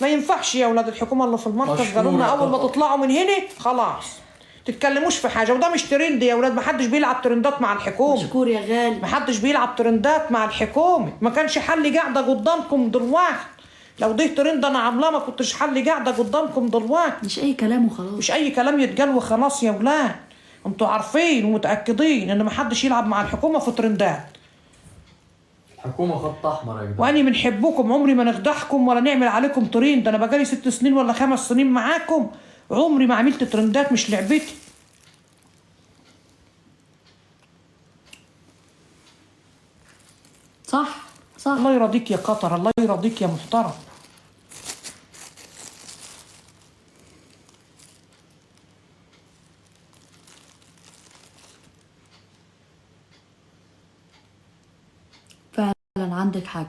ما ينفعش يا اولاد. الحكومة اللي في المركز قالوا لنا اول ما تطلعوا من هنا خلاص تتكلموش في حاجة، وده مش ترند يا اولاد، ما حدش بيلعب ترندات مع الحكومة. مشكور يا غالي. ما حدش بيلعب ترندات مع الحكومة، ما كانش حل قاعدة قدامكم دلوقتي. لو ده ترند انا عاملاه ما كنتش حل قاعدة قدامكم دلوقتي. مش اي كلام وخلاص، مش اي كلام يتقال وخلاص يا اولاد. انتوا عارفين ومتاكدين ان ما حدش يلعب مع الحكومة في ترندات. الحكومة خط احمر يا جدعان. واني بنحبكم، عمري ما نخدعكم ولا نعمل عليكم ترند. انا بقالي 6 سنين ولا 5 سنين معاكم، عمري ما عملت ترندات، مش لعبتي. صح صح. الله يرضيك يا قطر، الله يرضيك يا محترم. فعلا عندك حق.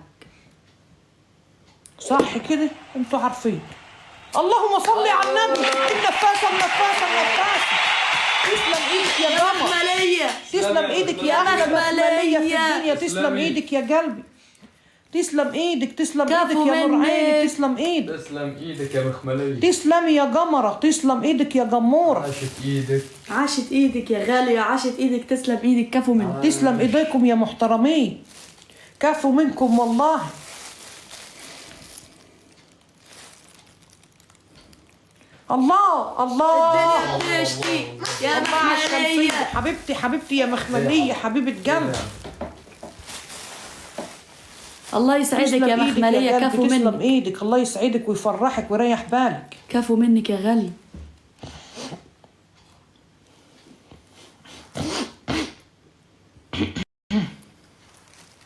صح كده، انتوا عارفين. اللهم صل على النبي. النفاسه النفاسه النفاسه. تسلم ايدك يا قمر. مخملية. تسلم ايدك يا احلى مخمليه في الدنيا. تسلم ايدك يا قلبي. تسلم ايدك، تسلم ايدك يا نور عيني. تسلم ايدك. تسلم ايدك يا مخمليه. تسلمي يا قمره، تسلم ايدك يا جموره. عاشت ايدك. عاشت ايدك يا غالية، عاشت ايدك، تسلم ايدك، كفو منك. تسلم ايديكم يا محترمين، كفو منكم والله. الله الله، الدنيا بتشتي يا مخملية. حبيبتي حبيبتي يا مخملية، حبيبة قلبي. الله يسعدك يا مخملية، كفو منك. تسلم ايدك، الله يسعدك ويفرحك ويريح بالك. كفو منك يا غالي.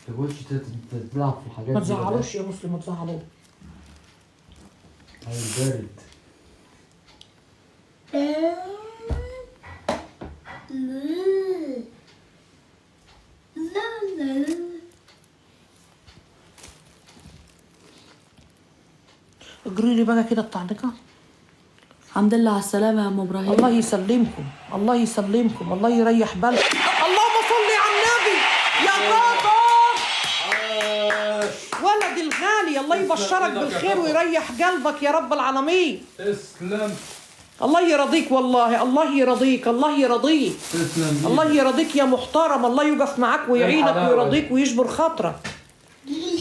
تقولش تلعب في الحاجات دي. ما تزعلوش يا مسلم، ما تزعلوش. هاي بارد. اجري لي بقى كده التعليقات. الحمد لله على السلامة يا ام ابراهيم. الله يسلمكم، الله يسلمكم، الله يريح بالكم. اللهم صل على النبي يا قطر ولد الغالي. الله يبشرك بالخير ويريح قلبك يا رب العالمين. تسلم. الله يرضيك والله، الله يرضيك، الله يرضيك. تسلم. الله يرضيك يا محترم، الله يقف معاك ويعينك ويرضيك ويجبر خاطرك.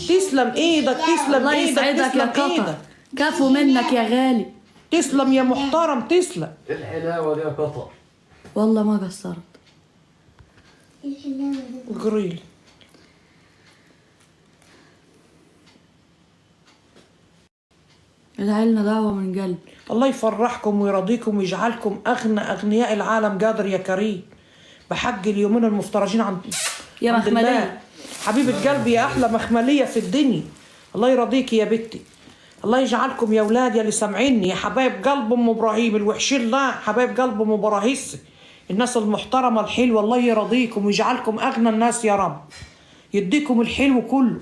تسلم ايدك، تسلم الله ايدك، يسعدك يا قطر، كفو منك يا غالي. تسلم يا محترم، تسلم. الحلاوة دي يا قطر والله ما قصرت. جريل. ادعي لنا دعوة من قلب. الله يفرحكم ويرضيكم ويجعلكم أغنى أغنياء العالم قادر يا كريم، بحق اليومين المفترجين عند يا مخملية. حبيبة قلبي يا أحلى مخملية في الدنيا. الله يرضيكي يا بنتي. الله يجعلكم يا ولاد يا اللي سامعيني، يا حبايب قلب أم إبراهيم الوحشين، لا حبايب قلب أم براهيس، الناس المحترمة الحلوة. الله يرضيكم ويجعلكم أغنى الناس يا رب، يديكم الحلو كله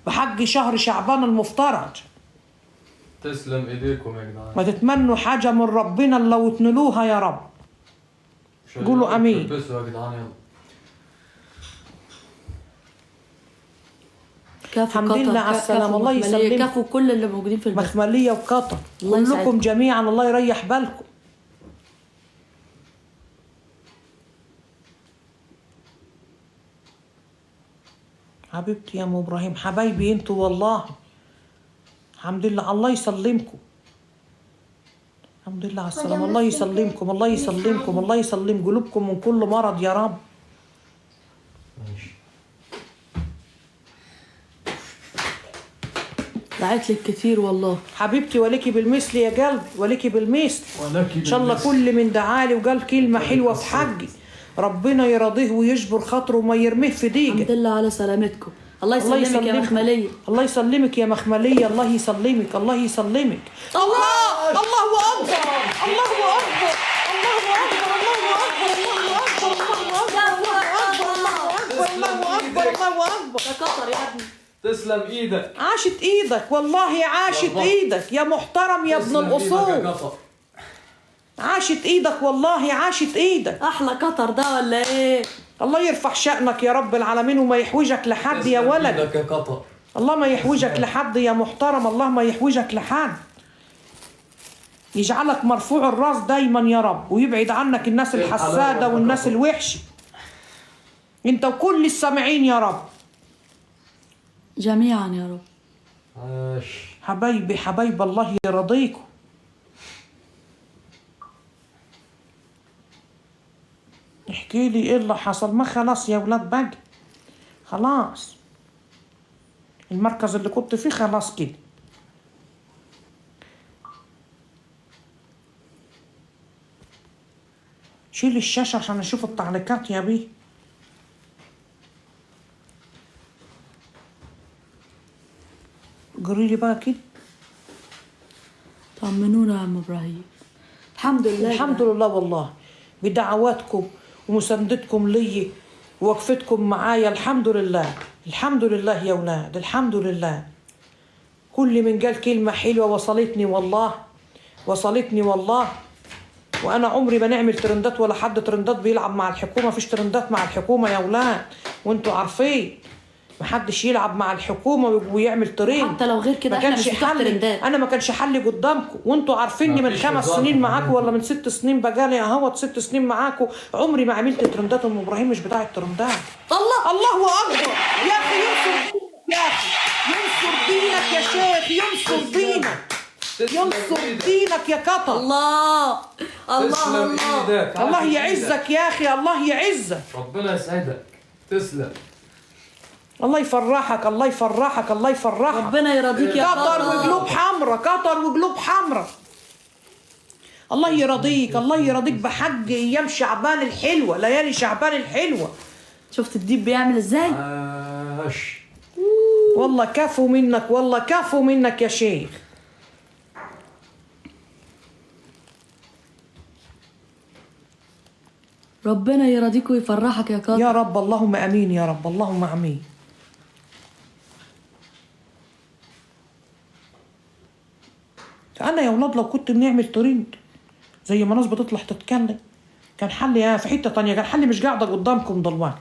بحق شهر شعبان المفترج. تسلم ايديكم يا جدعان. ما تتمنوا حاجة من ربنا الا وتنلوها يا رب. قولوا امين. البسوا يا جدعان يلا. الحمد لله على السلامة. الله يسلمك. كفو كل اللي موجودين في البيت، مخمليه وقطر، كلكم جميعا. الله يريح بالكم. حبيبتي يا ام ابراهيم، حبايبي انتوا والله. الحمد لله، الله يسلمكم. الحمد لله على السلامة. الله يسلمكم، الله يسلمكم، الله يسلم قلوبكم من كل مرض يا رب. ماشي. دعيت لك كتير والله حبيبتي، ولك بالمثل يا قلبي، ولك بالمثل. ان شاء الله كل من دعالي وقال كلمة حلوة في حقي ربنا يرضيه ويجبر خاطره وما يرميه في ضيقه. الحمد لله على سلامتكم. الله يسلمك يا مخملية. الله يسلمك يا مخملية، الله يسلمك، الله يسلمك. الله الله أكبر، الله أكبر، الله أكبر، الله أكبر، الله أكبر، الله أكبر، الله أكبر، الله أكبر. يا قطر يا ابني. تسلم ايدك. عاشت ايدك والله، عاشت ايدك يا محترم يا ابن الأصول. عاشت ايدك والله، عاشت ايدك. احلى قطر ده ولا ايه؟ الله يرفع شأنك يا رب العالمين وما يحوجك لحد يا ولد. يا قطر. الله ما يحوجك لحد يا محترم، الله ما يحوجك لحد. يجعلك مرفوع الراس دايما يا رب، ويبعد عنك الناس الحسادة والناس الوحشة، انت وكل السامعين يا رب جميعا يا رب. عاش حبايبي، حبايب الله يرضيكم. احكي لي ايه اللي حصل. ما خلاص يا ولاد بقى، خلاص المركز اللي كنت فيه خلاص كده. شيل الشاشة عشان اشوف التعليقات يا بيه. جري لي بقى كده. طمنونا يا عم ابراهيم. الحمد لله، الحمد لله والله، بدعواتكم ومساندتكم لي ووقفتكم معايا، الحمد لله، الحمد لله يا ولاد، الحمد لله. كل من قال كلمة حلوة وصلتني والله، وصلتني والله. وأنا عمري ما نعمل ترندات ولا حد ترندات بيلعب مع الحكومة، فيش ترندات مع الحكومة يا ولاد، وانتوا عارفين محدش يلعب مع الحكومة ويعمل ترند، حتى لو غير كده ما احنا كانش مش بتوع حل. ترندات. انا ما كانش حلي قدامكم، وانتوا عارفيني من مفيش 5 هزار سنين في معاكم الحاجات ولا من 6 سنين، بقالي اهوت 6 سنين معاكم، عمري ما عملت ترندات. ام ابراهيم مش بتاع الترندات. الله الله اكبر يا اخي، ينصر دينك يا اخي، ينصر دينك يا شيخ، ينصر دينك، تسلم ينصر ايدك. دينك يا قطر. الله الله تسلم الله. ايدك. الله عاشت يعزك يا اخي، الله يعزك، ايدك. ربنا يسعدك. تسلم. الله يفرحك، الله يفرحك، الله يفرحك. ربنا يرضيك يا قطر قطر. وقلوب حمرا، قطر وقلوب حمرا. الله يرضيك، الله يرضيك بحق ايام شعبان الحلوة، ليالي شعبان الحلوة. شفت الديب بيعمل ازاي؟ عاش والله كفو منك، والله كفو منك يا شيخ. ربنا يرضيك ويفرحك يا قطر يا رب، اللهم امين يا رب، اللهم امين. انا يا ولاد لو كنت بنعمل ترند زي ما ناس بتطلع تتكلم كان حلي في حتة تانية، كان حلي مش قاعدة قدامكم دلوقتي،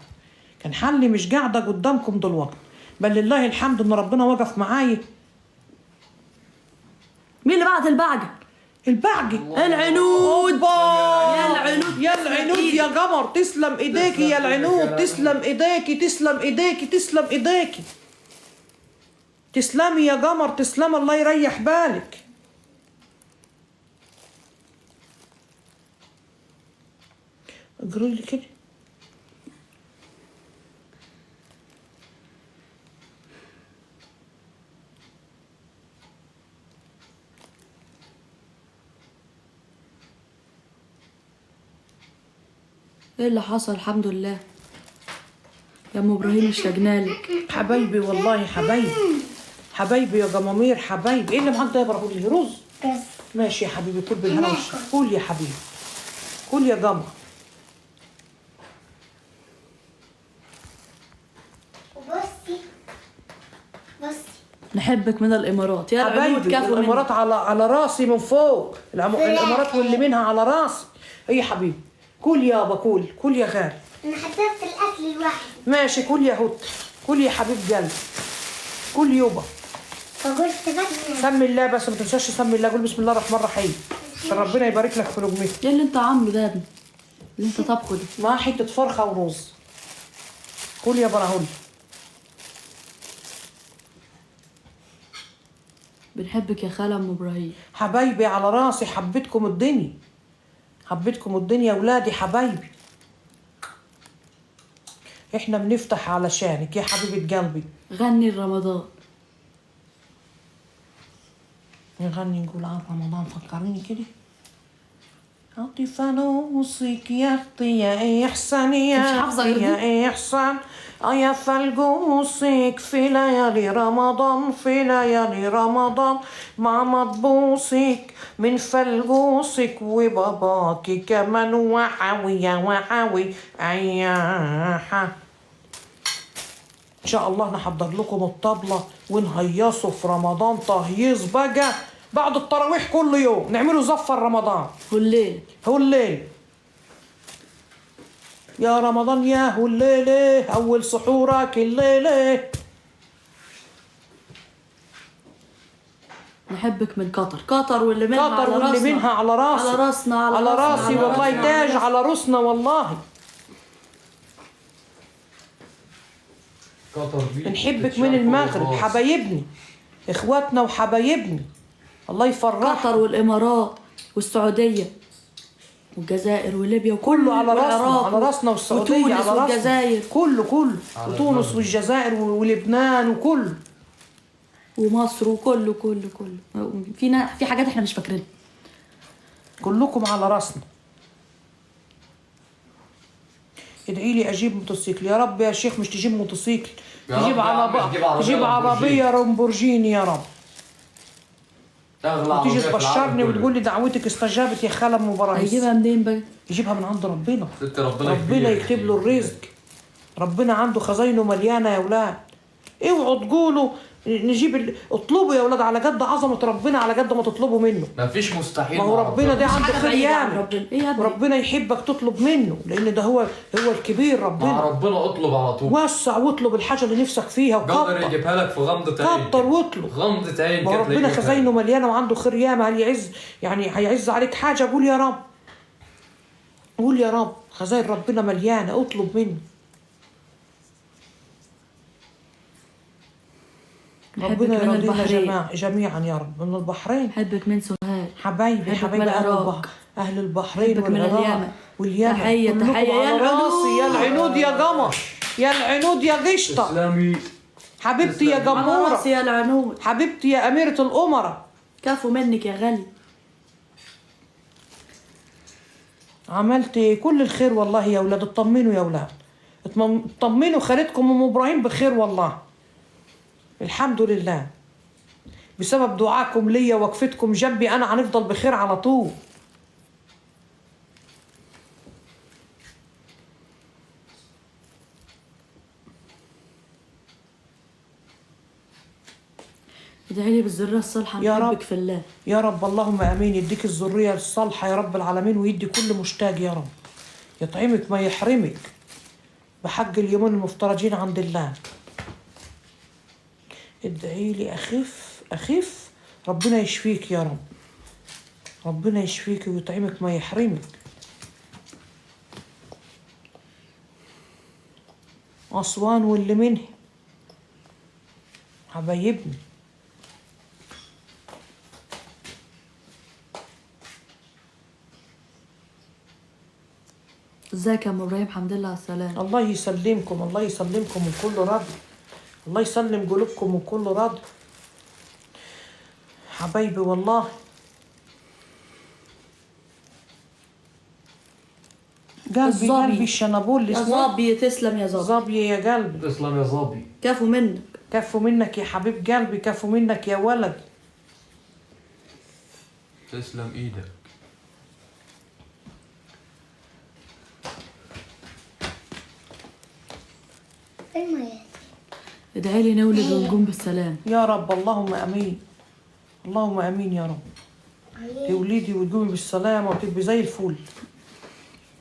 كان حلي مش قاعدة قدامكم دلوقتي. بل لله الحمد ان ربنا وقف معايا. مين اللي بعت البعجه؟ البعجه العنود. أوبا. يا العنود، يا العنود يا قمر، تسلم ايديكي يا تسلم العنود، إيدك يا تسلم ايديكي، تسلم ايديكي، تسلم ايديكي، تسلمي يا قمر، تسلم، الله يريح بالك. اجري لي كده. ايه اللي حصل؟ الحمد لله يا ام ابراهيم، اشتقنا لك حبايبي والله، حبايبي، حبايبي يا جمامير، حبايبي. ايه اللي معاك ده يا ابراهيم؟ رز؟ بس ماشي يا حبيبي، كل بالهنا والشفا. كل يا حبيبي، كل يا قمر. وبصي بصي نحبك من الامارات يا العنود. حبايبي كفو الامارات منك. على راسي من فوق، الامارات واللي منها على راسي. ايه يا حبيبي، كل يابا، كل، كل يا غالي. انا حطيت الاكل لوحدي. ماشي، كل يا هوت، كل يا حبيب قلبي، كل يابا. فقلت بس سمي الله، بس ما تنساش سمي الله، قول بسم الله الرحمن الرحيم عشان ربنا يبارك لك في لقمتك. ايه اللي انت عامله ده يا ابني؟ اللي انت طبخه ده؟ معاه حتة فرخة ورز. كل يا براهول. بنحبك يا خاله ام ابراهيم. حبايبي على راسي، حبيتكم الدنيا، حبيتكم الدنيا يا ولادي، حبايبي. احنا بنفتح علشانك يا حبيبة قلبي. غني رمضان. نغني نقول عن رمضان، فكريني كده. عطي فلوسك يا اختي يا احسان، يا مش حافظة غير يا دي؟ احسان، يا فلجوسك في ليالي رمضان، في ليالي رمضان، مع مطبوسك من فلجوسك وباباكي كمان، وحاوي يا وحاوي اياحة. ان شاء الله نحضر لكم الطبلة ونهيصوا في رمضان تهيص بقى بعد التراويح كل يوم، نعمله زفة رمضان والليل هو الليل يا رمضان، يا هو الليل، اول سحورك الليل. نحبك من قطر. قطر واللي منها قطر على واللي راسنا. منها على راسي، على راسنا، على على راسنا، راسي على والله، راسنا. تاج على راسنا والله. قطر دي نحبك من المغرب حبايبني، اخواتنا وحبايبني، الله يفرحنا. قطر والامارات والسعودية والجزائر وليبيا وكل كله على راسنا، والعراق على راسنا، والسعودية وتونس على راسنا، والجزائر كله كله، على وتونس دماغنا. والجزائر ولبنان وكله ومصر وكله كله كله. فينا في حاجات احنا مش فاكرينها. كلكم على راسنا. ادعي لي اجيب موتوسيكل يا رب. يا شيخ مش تجيب موتوسيكل، يا رب تجيب يا عم، تجيب عربية تجيب عربية لامبورجيني يا رب، اغلى وتيجي عربية في العالم تبشرني كله. وتقول لي دعوتك استجابت يا خالة ام براهيس. هيجيبها منين بقى؟ يجيبها من عند ربنا. ست ربنا ربنا كبير. يكتب له الرزق، ربنا عنده خزاينه مليانة يا اولاد. اوعوا تقولوا نجيب اطلبوا يا اولاد على قد عظمه ربنا، على قد ما تطلبوا منه. مفيش مستحيل ما هو مع ربنا ده عنده حاجة خير بعيدة عن ياما. ربنا. ايه يا ابني؟ ربنا يحبك تطلب منه، لان ده هو الكبير. مع ربنا ربنا اطلب على طول، وسع واطلب الحاجة اللي نفسك فيها قدر وكتر، يجيبها لك في غمضة عين. كتر واطلب. غمضة عين ما هو كده ربنا تلاقيه خزاينه مليانة وعنده خير ياما. هل يعز يعني هيعز عليك حاجة؟ قول يا رب، قول يا رب، خزاين ربنا مليانة، اطلب منه. نحبك ربنا من يرضينا البحرين. جميعا يا رب. من البحرين نحبك من سوهاج حبايبي، نحبك حبايبي من اهل العراق. البحر، اهل البحرين نحبك من والعراق اليمن. واليمن. تحية، كلكم تحية يا على راسي يا العنود. العنود يا قمر، يا العنود يا قشطه، تسلمي حبيبتي يا تسلمي. على جموره، راسي يا العنود. حبيبتي يا اميره الامراء. كفو منك يا غالي. عملت كل الخير والله يا اولاد. اطمنوا يا اولاد، اطمنوا، خالتكم ام ابراهيم بخير والله، الحمد لله. بسبب دعاكم ليا وقفتكم جنبي انا هنفضل بخير على طول. ادعي لي بالذريه الصالحة. يا رب. نحبك في الله يا رب، اللهم امين. يديك الذرية الصالحة يا رب العالمين، ويدي كل مشتاق يا رب، يطعمك ما يحرمك بحق اليومين المفترجين عند الله. ادعي لي اخف اخف، ربنا يشفيك يا رب، ربنا يشفيك ويطعمك ما يحرمك. اسوان واللي منه حبايبني. ازيك يا ام ابراهيم؟ الحمد لله على السلامة. الله يسلمكم، الله يسلمكم من كل رضي، الله يسلم قلوبكم من كل رضي حبايبي والله. قلبي الظبي. قلبي الشنابول يا اسمه ظبي، تسلم يا ظبي. ظبي يا قلبي، تسلم يا ظبي. كفو منك، كفو منك يا حبيب قلبي، كفو منك يا ولد. تسلم ايدك. المية. ادعي لي نولد ونقوم بالسلام يا رب، اللهم امين، اللهم امين يا رب. تولدي وتقومي بالسلامة وتبقي زي الفل.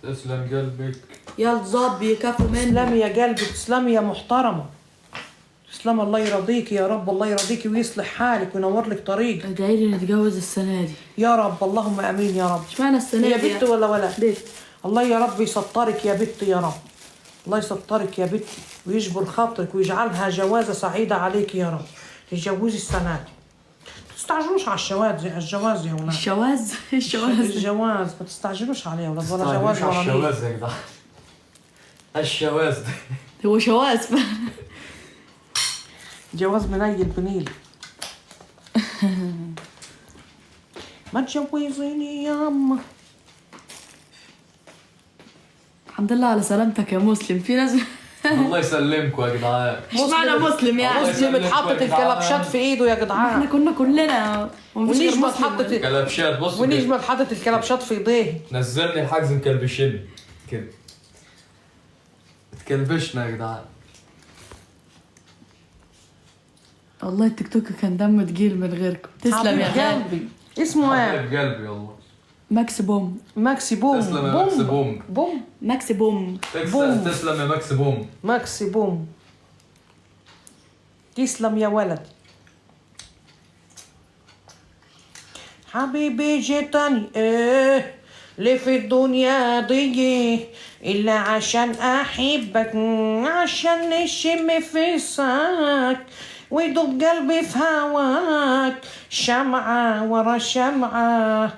تسلم قلبك. يا الظبي، كفو منك. تسلمي يا قلبي، تسلمي يا محترمه، تسلمي. الله يرضيكي يا رب، الله يرضيكي ويصلح حالك وينور لك طريقك ادعي لي نتجوز السنة دي يا رب، اللهم امين يا رب. اشمعنى السنة يا دي؟ بنت ولا ولد؟ بنت. الله يا رب يسطرك يا بنت يا رب، الله يسطرك يا بنتي ويجبر خاطرك ويجعلها جوازه سعيدة عليك يا رب. تتجوزي السنة دي. ما تستعجلوش على الشواذ، الجواز يا ولاد. الشواذ؟ الشواذ الجواز ما تستعجلوش عليه يا ولاد، ولا جواز على ولا نيل. الشواذ يا جدعان. الشواذ ده هو شواذ. جواز منيل بنيل. ما تجوزيني يا أما. الحمد لله على سلامتك يا مسلم. في ناس الله يسلمكم يا جدعان. مش معنى مسلم يعني. الله مسلم يسلمكم اتحطت يا جدعان. الكلبشات في ايده يا احنا جدعان. كنا كلنا ومفيش غير ونجمة مسلم. اتحطت كلبشات بص كده. ونجمة اتحطت الكلبشات في ايديه. نزلني الحجز مكلبشني كده. اتكلبشنا يا جدعان. والله التيك توك كان دمه تقيل من غيركم. تسلم يا حبيب غالي. قلبي اسمه ايه؟ حبيب قلبي والله. ماكس بوم. ماكسي بوم. تسلم يا ماكس بوم. بوم. ماكس بوم. بوم. تسلم يا ماكس بوم. ماكسي بوم. تسلم يا ولد. حبيبي جيتني ايه ليه في الدنيا دي الا عشان احبك، عشان نشم في ساك ويدوب قلبي في هواك، شمعة ورا شمعة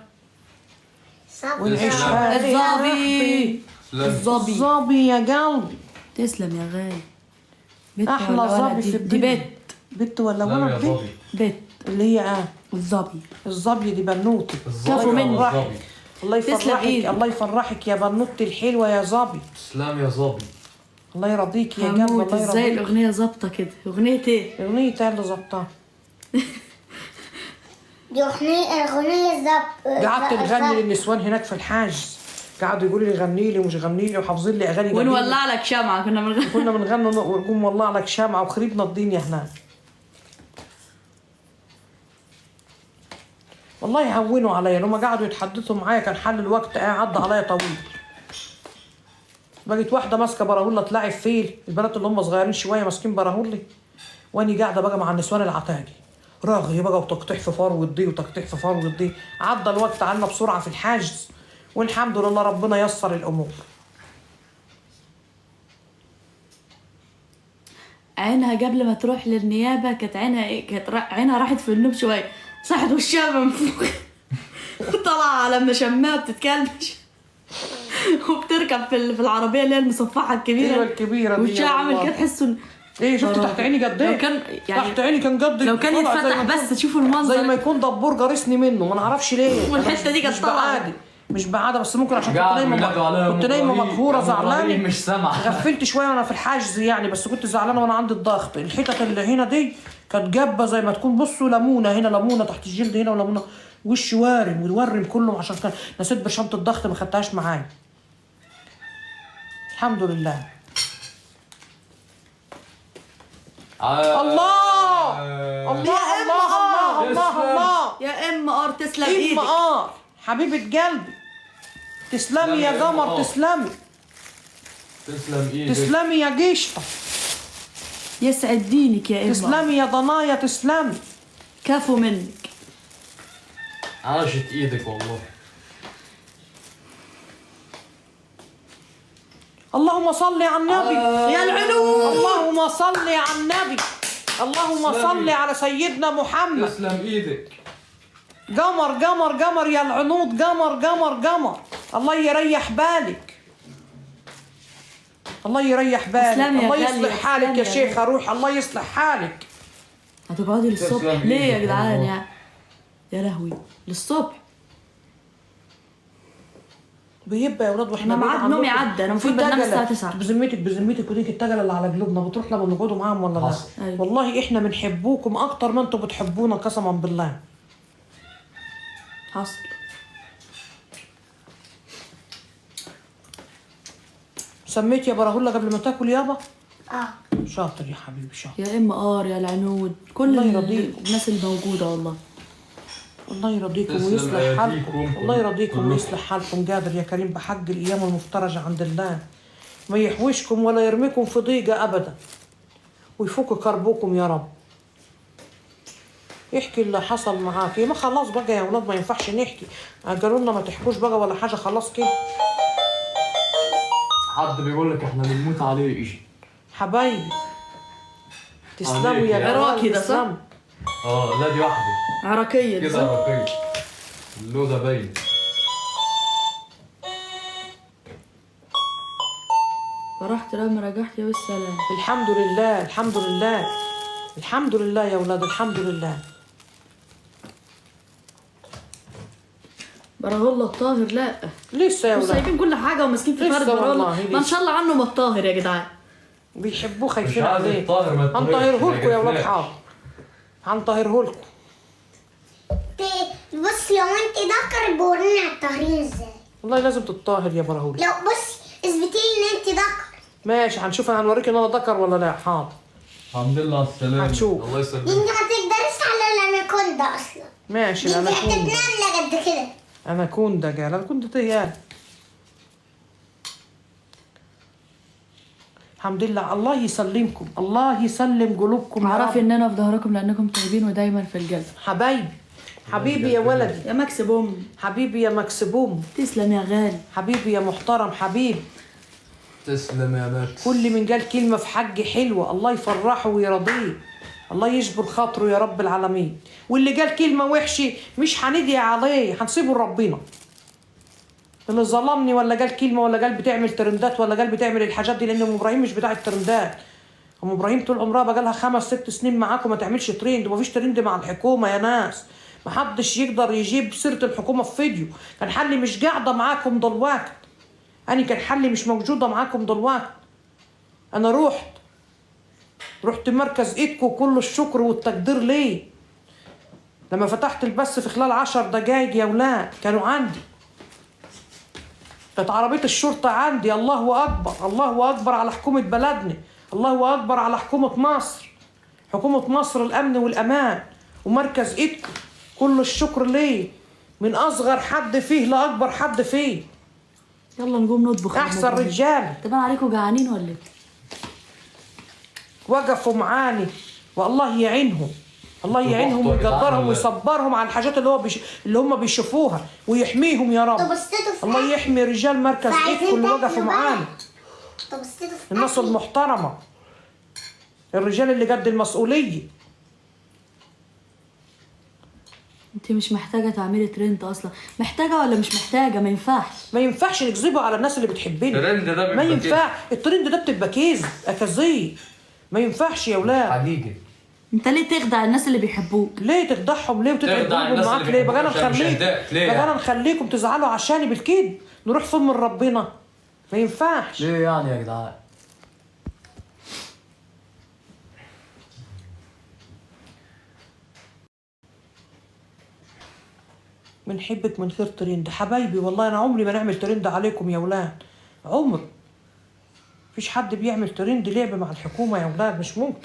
ونعيش. الظبي الظبي الظبي يا قلبي. تسلم يا غالي. بت احلى ولا ولد ظبي دي؟ في دي الدنيا. بت. بت ولا لا يا ولد دي؟ ظبي. بت اللي هي اه الظبي. الظبي دي بنوتي. الظبي كفو مني. ولا الظبي؟ الله تسلم يفرحك. ايدك. الله يفرحك يا بنوتي الحلوة يا ظبي. تسلم يا ظبي. الله يرضيك يا قلب. هموت الله ازاي يرضيك. الاغنية ظابطة كده. اغنية ايه؟ اغنية ايه اللي ظبطها؟ دي أغنية زب. قعدت نغني للنسوان هناك في الحاجز، قعدوا يقولوا لي غني لي ومش غني لي، وحافظين لي اغاني جميلة. ونولع لك شمعة كنا بنغني. كنا بنغني ونقوم ولع لك شمعة وخربنا الدنيا هناك. والله هونوا عليا لما قعدوا يتحدثوا معايا، كان حل الوقت عدى عليا طويل. بقت واحدة ماسكه براهوله تلاعب فيل، البنات اللي هم صغيرين شوية ماسكين براهولي، واني قاعدة بقى مع النسوان العتاجي رغي بقى وتقطيع في فروه دي وتقطيع في فروه دي. عدى الوقت عنا بسرعة في الحاجز، والحمد لله ربنا يسر الامور. عينها قبل ما تروح للنيابه كانت عينها ايه؟ كانت عينها راحت في النوم شوية، صحت وشها منفوخ. طلع على لما شماها بتتكلمش. وبتركب في العربية اللي هي المصفحه الكبيرة. ايوه الكبيرة دي. وشها عامل كده تحسه ايه شفت تحت عيني قد ايه؟ لو كان يعني تحت عيني كان قد لو كان طلع زي يتفتح ما بس تشوفوا المنظر زي ما يكون دبور جارسني منه، ما نعرفش ليه. والحتة دي كانت مش طالعه. بعادي مش بعادة، بس ممكن عشان كنت قعدوا نايمة ينادوا عليا كنت نايمة أم إبراهيم. مقهوره يا أم إبراهيم زعلانة، مش سامعه. غفلت شوية وانا في الحجز يعني، بس كنت زعلانة وانا عندي الضغط. الحتت اللي هنا دي كانت جابه زي ما تكون، بصوا ليمونه هنا، ليمونه تحت الجلد هنا، وليمونه وشي وارم وورم كله، عشان كان نسيت برشامه الضغط ما خدتهاش معايا. الحمد لله. الله الله الله الله الله الله. يا ام ار تسلم ام ايدك. ار حبيبه قلبي، تسلمي يا قمر، تسلمي. تسلم ايدك. تسلمي يا قشطه. يسعد دينك يا ام. تسلمي يا ضنايا، تسلمي. كفو منك. عاشت ايدك والله. اللهم صل على النبي. يا العنود. اللهم صل على النبي. اللهم صل على سيدنا محمد. تسلم ايدك. قمر قمر قمر يا العنود، قمر قمر قمر. الله يريح بالك. الله يريح بالك. الله يصلح حالك يا شيخة روح، الله يصلح حالك. هتقعدي للصبح ليه يا جدعان؟ يعني يا لهوي للصبح بيبقى يا ولاد. واحنا انا ميعاد نومي عدى، انا المفروض بنام الساعة 9. بذمتك بذمتك وديك التجله اللي على قلوبنا بتروح لما بنقعدوا معاهم ولا لا؟ أيوة. والله احنا بنحبوكم اكتر ما انتم بتحبونا قسما بالله. حصل. سميت يا براهوله قبل ما تاكل يابا؟ اه شاطر يا حبيبي، شاطر. يا ام ار يا العنود، كل الناس الموجودة والله. الله يرضيكم ويصلح حالكم. الله يرضيكم ويصلح حالكم. قادر يا كريم بحق الايام المفترجه عند الله، ما يحوشكم ولا يرميكم في ضيقه ابدا، ويفك كربكم يا رب. احكي اللي حصل معاك. ما خلاص بقى يا ولاد، ما ينفعش نحكي، قالوا لنا ما تحكوش بقى ولا حاجة، خلاص كده. حد بيقول لك احنا بنموت عليه ايش حبايبي. تسلموا يا عراقي ده صح؟ اه لا دي واحدة عراقية كده، عراقية اللغة باين. فرحت لما رجعت يا بالسلام. الحمد لله الحمد لله الحمد لله يا ولاد، الحمد لله. براهوله الطاهر لا لسه يا ولاد، سايبين كل حاجة وماسكين في فرد براهوله. ما ان شاء الله عنه ما الطاهر يا جدعان، بيحبوه خايفين عليه. هنطهره لكم يا ولاد، حاضر هنطهره لكم. بص لو انت ذكر بوريني على الطهرين ازاي. والله لازم تطهر يا براهوله. لو بص اثبتي لي ان انت ذكر. ماشي هنشوف، هنوريك ان انا ذكر ولا لا. حاضر. الحمد لله على السلامة. هنشوف. الله يسلمك. انت ما تقدريش على الاناكوندا اصلا. ماشي الاناكوندا انت نملة قد كده. اناكوندا قال اناكوندا ايه؟ الحمد لله. الله يسلمكم، الله يسلم قلوبكم. اعرفي ان انا في ظهركم لانكم طيبين ودايما في القلب حبايبي. حبيبي يا ولدي. يا ماكس بوم. حبيبي يا ماكس بوم. تسلم يا غالي. حبيبي يا محترم حبيبي. تسلم يا ماكس. كل من قال كلمة في حقي حلوة الله يفرحه ويرضيه، الله يجبر خاطره يا رب العالمين. واللي قال كلمة وحشة مش هندعي عليه، هنسيبه لربنا. اللي ظلمني ولا قال كلمة ولا قال بتعمل ترندات ولا قال بتعمل الحاجات دي، لأن أم إبراهيم مش بتاع الترندات. أم إبراهيم طول عمرها بقالها 5 6 سنين معاكم ما تعملش ترند، ومفيش ترند مع الحكومة يا ناس. محدش يقدر يجيب سيرة الحكومة في فيديو. كان حلي مش قاعدة معاكم دلوقتي، أنا كان حلي مش موجودة معاكم دلوقتي. أنا رحت مركز إيدكو، كل الشكر والتقدير ليه. لما فتحت البث في خلال 10 دقايق يا ولاد كانوا عندي، كانت عربية الشرطة عندي. الله أكبر، الله أكبر على حكومة بلدنا، الله أكبر على حكومة مصر، حكومة مصر الأمن والأمان ومركز إيدكو، كل الشكر ليه، من أصغر حد فيه لأكبر حد فيه. يلا نقوم نطبخ. أحسن رجال. طبعا عليكم جعانين ولا إيه؟ وقفوا معاني والله يعينهم، الله يعينهم ويقدرهم ويصبرهم على الحاجات اللي هو اللي هم بيشوفوها ويحميهم يا رب. الله يحمي رجال مركز إيدكو اللي وقفوا معانا، الناس المحترمة، الرجال اللي قد المسؤولية. انت مش محتاجة تعملي ترند اصلا، محتاجة ولا مش محتاجة؟ ما ينفعش، ما ينفعش نكذبوا على الناس اللي بتحبنا. الترند ده ما ينفع، الترند ده بتبقى كذب اكاذيب، ما ينفعش يا ولاد. حقيقي. انت ليه تخدع الناس اللي بيحبوك؟ ليه تخدعهم؟ ليه وتتعب قلوبهم معاك؟ ليه؟ بقى انا نخليك، بقى انا نخليكم تزعلوا عشاني بالكذب، نروح فين من ربنا؟ ما ينفعش. ليه يعني يا جدعان؟ بنحبك من غير ترند حبايبي، والله انا عمري ما نعمل ترند عليكم يا ولاد، عمر مفيش حد بيعمل ترند لعب مع الحكومة يا ولاد، مش ممكن.